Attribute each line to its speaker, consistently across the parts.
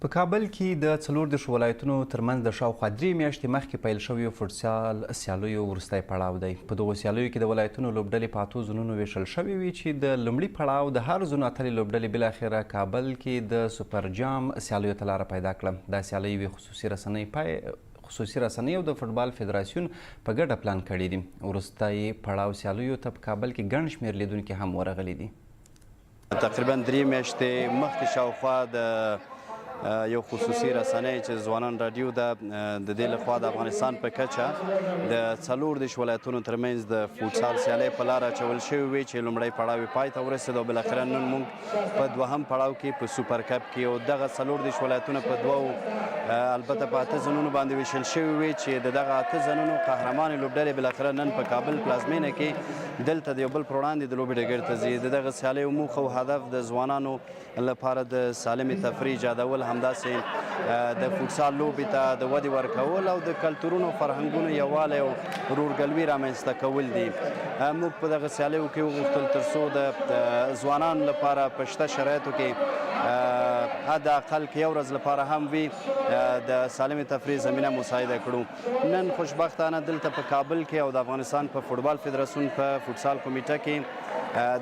Speaker 1: په کابل کې د 34 ولایتونو ترمنځ د شاوخوا 3 میاشتې مخکې پیل شویو فوټسال سیالیو وروستی پړاو دی. په دغو سیالیو کې د ولایتونو لوبډلې په اتو زونونو ویشل شوې وې چې د لومړي پړاو د هر زون اتلې لوبډلې بالاخره کابل کې د سوپر جام سیالیو ته لاره پیدا کړه. دا سیالۍ یوې خصوصي رسنۍ پای خصوصي رسنۍ او د فوټبال فدراسیون په ګډه پلان کړې دي. وروستی پړاو سیالیو ته په کابل کې ګڼ شمېر لیدونکي هم ورغلي دي.
Speaker 2: تقریبا 3 میاشتې مخکې شاوخوا د یو خصوصي رسنۍ چې ځوانان رادیو ده، د دې لخوا د افغانستان په کچه د 34 ولایتونو ترمنځ د فوټسال سیالۍ په لار اچول شوې وې چې لومړی پړاو یې پای ته ورسېد او بالاخره نن موږ په دوهم پړاو کې په سوپر کپ کې او دغه 34 ولایتونه په دوو، البته په اته زونونو باندې ویشل شوې وې چې د دغه اته زونونو قهرمانې لوبډلې بالاخره نن په کابل پلازمینه کې دلته د یو بل پر وړاندې د لوبې ډګر ته ځي. د دغه سیالیو موخه او هدف د ځوانانو لپاره د سالمې تفریح ایجادول، همداسې د فوټسال لوبې ته د ودې ورکول او د کلتورونو فرهنګونو یووالی او ورورګلوي رامنځته کول دي. موږ په دغه سیالیو کې وغوښتل تر څو د ځوانانو لپاره په شته شرایطو کې حد اقل که یو ورځ لپاره هم وي د سالمې تفریح زمینه مساعده کړو. نن خوشبختانه دلته په کابل کې او د افغانستان په فوټبال فدراسیون په فوټسال کمیټه کې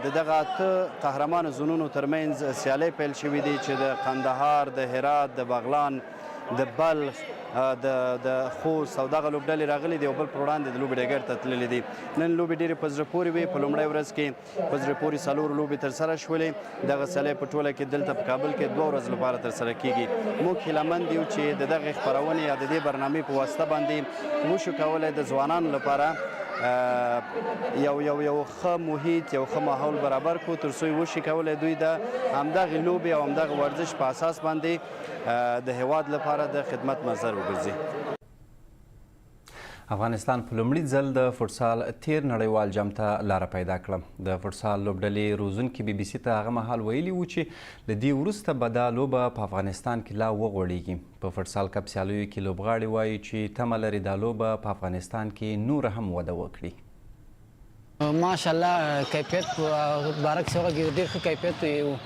Speaker 2: د دغه اته قهرمانو زونونو ترمنځ سیالۍ پیل شوې دي چې د قندهار، د هرات، د بغلان، د بلخ، د خوست او دغه لوبډلې راغلي دي او بل پر وړاندې د لوبې ډګر ته تللي دي. نن لوبې ډېرې په زړه پورې وې. په لومړۍ ورځ کې په زړه پورې څلور لوبې ترسره شولې. دغه سیالۍ په ټوله کې دلته په کابل کې 2 ورځې لپاره ترسره کیږي. موږ هیله مند یو چې د دغې خپرونې یا د دې برنامې په واسطه باندې وشو کولی د ځوانانو لپاره یو یو یو ښه محیط، یو ښه ماحول برابر کړو تر څو یې وشي کولی دوی د همدغې لوبې او همدغه ورزش په اساس باندې د هیواد لپاره د خدمت مصدر وګرځي.
Speaker 1: افغانستان په لومړي ځل د فوټسال تیر نړیوال جام ته لاره پیدا کړه. د فوټسال لوبډلې روزونکي بي بي سي ته هغه مهال ویلي وو چې له دې وروسته به دا لوبه په افغانستان کې لا وغوړیږي. په فوټسال کپ سیالیو کې لوبغاړي وایي چې تمه لري دا لوبه په افغانستان کې نوره هم وده وکړي.
Speaker 3: ماشاءالله کیفیت په باره کې وغږېدو، ډېر ښه کیفیت و،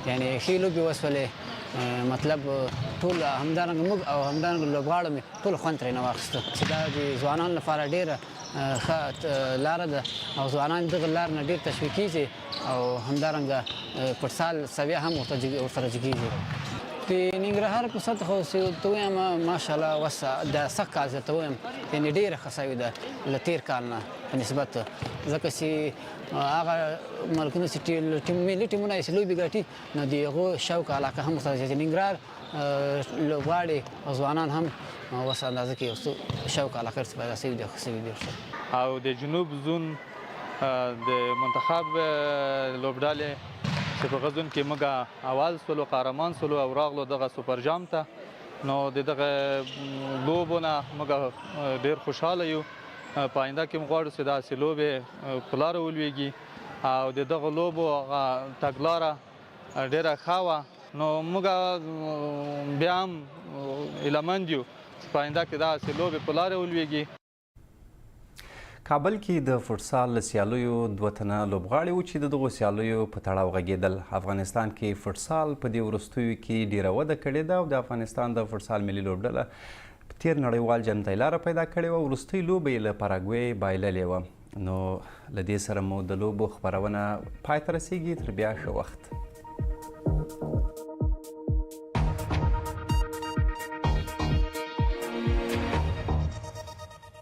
Speaker 3: یعنې ښې لوبې وسولې، مطلب ټول همدارنګه موږ او همدارنګه لوبغاړو مې ټول خوند ترېنه واخیستو چې دا د ځوانانو لپاره ډېره ښه لاره ده او ځوانان دغه لار نه ډېر تشویقېږي او همدارنګه فوټسال سویه هم ورسره جګېږي. د ننګرهار په سطح خو چې ورته ووایم ماشاءالله وس د سږ کال چې درته ووایم یعنې ډېره ښه سوې ده له تېر کال نه په نسبت، ځکه چې هغه ملکونه چې ملي ټیمونه یې چې لوبې ګټي نو د هغو شوق علاقه هم ورسره زیاتېږي. ننګرهار لوبغاړي او ځوانان هم اوس اندازه کې یو څه شوق علاقه ورسره پیدا شوي دي او ښه شوي دي ورسره.
Speaker 4: او د جنوب زون د منتخب لوبډلې چې په غزون کې موږ اول سولو، قهرمان سولو او راغلو دغه سوپر جام ته، نو د دغه لوبو نه موږ ډیر خوشحاله یو. په آینده کې موږ غواړو چې داسې لوبې په لاره ولویږي او د دغه لوبو هغه تګلاره ډیره ښه وه، نو موږ بیا هم هیله مند یو چې په آینده کې داسې لوبې په لاره ولویږي.
Speaker 1: کابل کې د فوټسال له سیالیو دوه تنه لوبغاړي وو چې د دغو سیالیو په تړاو غږېدل. افغانستان کې فوټسال په دې وروستیو کې ډیره وده کړې ده او د افغانستان د فوټسال ملي لوبډله په تېر نړیوال جام ته یې لاره پیدا کړې وه. وروستۍ لوبه یې له پاراګوې بایللې وه. نو له دې سره مو د لوبو خپرونه پای ته رسیږي. تر بیا ښه وخت.